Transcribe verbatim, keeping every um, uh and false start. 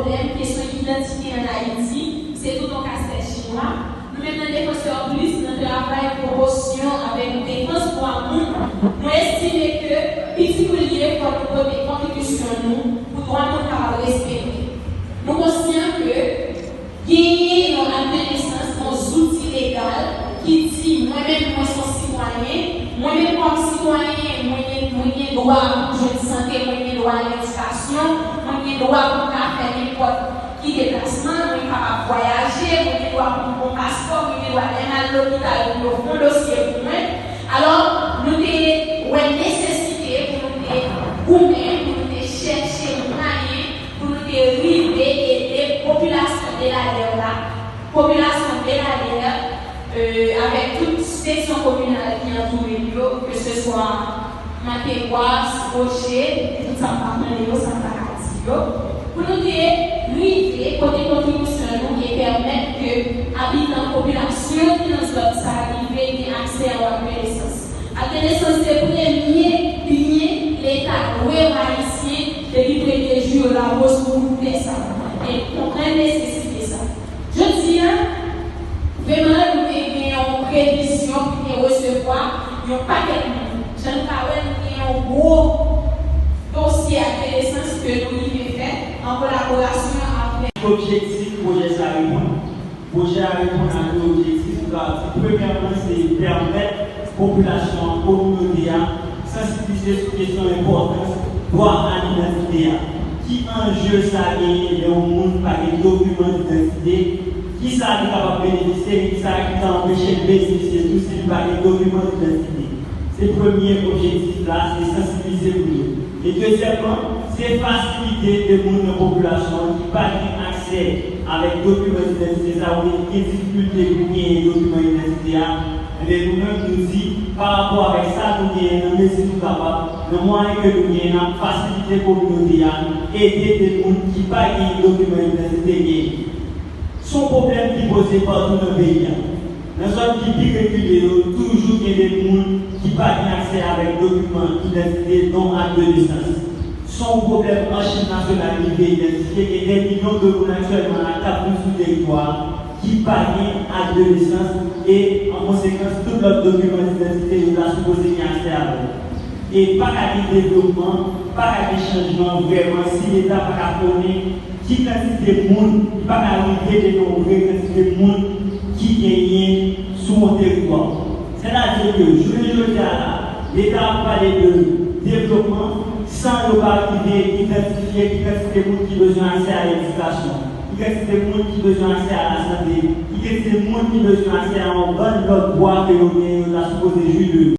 Pwoblèm kesyon idantite ann Ayiti, se tout yon kastèt chinwa. Nou menm nan Défenseurs Plus, nan travay pwomosyon avèk defans dwa moun, nou estime ke pi di kou l ye fò nou pote kontribisyon nou pou dwa moun kapab respekte. Nou konsyan ke genyen yon ak de nesans, yon zouti legal ki di, mwen menm, mwen se yon sitwayen, mwen menm kòm sitwayen, mwen gen, mwen gen dwa pou jwenn sante, mwen gen dwa a ledikasyon, mwen gen dwa pou m ka fè nenpòt ki deplasman, mwen kapab vwayaje, mwen gen dwa pou m gon paspò, mwen gen dwa lè m al lopital pou yo fè yon dosye pou mwen. Alò, nou te wè nesesite pou nou te goumen, pou nou te chèche mwayen, pou nou te rive ede popilasyon Beladè la, popilasyon Beladè, euh, avèk tout seksyon kominal ki antoure l yo, ke se swa Matewòs, Woche, e tout sa m pa konnen yo, sa m pa ka di yo, pou nou te rive pote kontribisyon nou e pèmèt ke abitan, popilasyon ki nan zòn sa rive gen aksè a ak de nesans. Ak de nesans se premye byen Leta dwe ba Ayisyen depi premye jou yo lage yo sou bout tè sa. E konprann nesesite sa. Jodi a, vrèman, nou te gen yon previzyon pou te resevwa yon pakèt moun. Jan nou ka wè, nou gen yon gwo dosye ak de nesans ke nou rive fè an kolaborasyon avèk. Objektif pwojè sa reponn. Pwojè a reponn a de objektif, nou ka di, premyèman, se pèmèt popilasyon an, kominote a, sansibilize sou kesyon enpòtans dwa a idantite a. Ki anje sa genyen lè yon moun pa gen dokiman idantite? Kisa li kapab benefisye e kisa ki ka anpeche l benefisye tou si li pa gen dokiman idantite? Se premye objektif la, se sansibilize moun yo. E dezyèmman, se fasilite de moun nan popilasyon an ki pa gen aksè avèk dokiman idantite sa, oubyen ki gen difikilte pou genyen dokiman idantite a. Ebyen, nou menm, nou di, pa rapò avèk sa nou genyen, nan mezi nou kapab, nan mwayen ke nou genyen, n ap fasilite kominote a, ede de moun ki pa genyen dokiman idantite genyen. Se yon pwoblèm ki poze patou nan peyi a. Nan zòn ki pi rekile yo, toujou gen de moun ki pa gen aksè avèk dokiman idantite, non ak de nesans. Se yon pwoblèm achiv nasyonal rive idantifye, gen de milyon de moun aktyèlman la k ap viv sou teritwa a ki pa gen ak de nesans e, an konsekans, tout lòt dokiman idantite yo ta sipoze gen aksè avè l. E pa ka gen devlopman, pa ka gen chanjman vrèman si Leta pa ka konnen ki kantite moun, li pa ka rive demontre kantite moun ki genyen sou yon teritwa. Sètadi ke jounen jodi a la, Leta ap pale de devlopman san yo pa rive idantifye ki kantite moun ki bezwen aksè a ledikasyon, ki kantite moun ki bezwen aksè a lasante, ki kantite moun ki bezwen aksè a yon bann lòt dwa ke yo genyen, yo ta sipoze jwi de yo.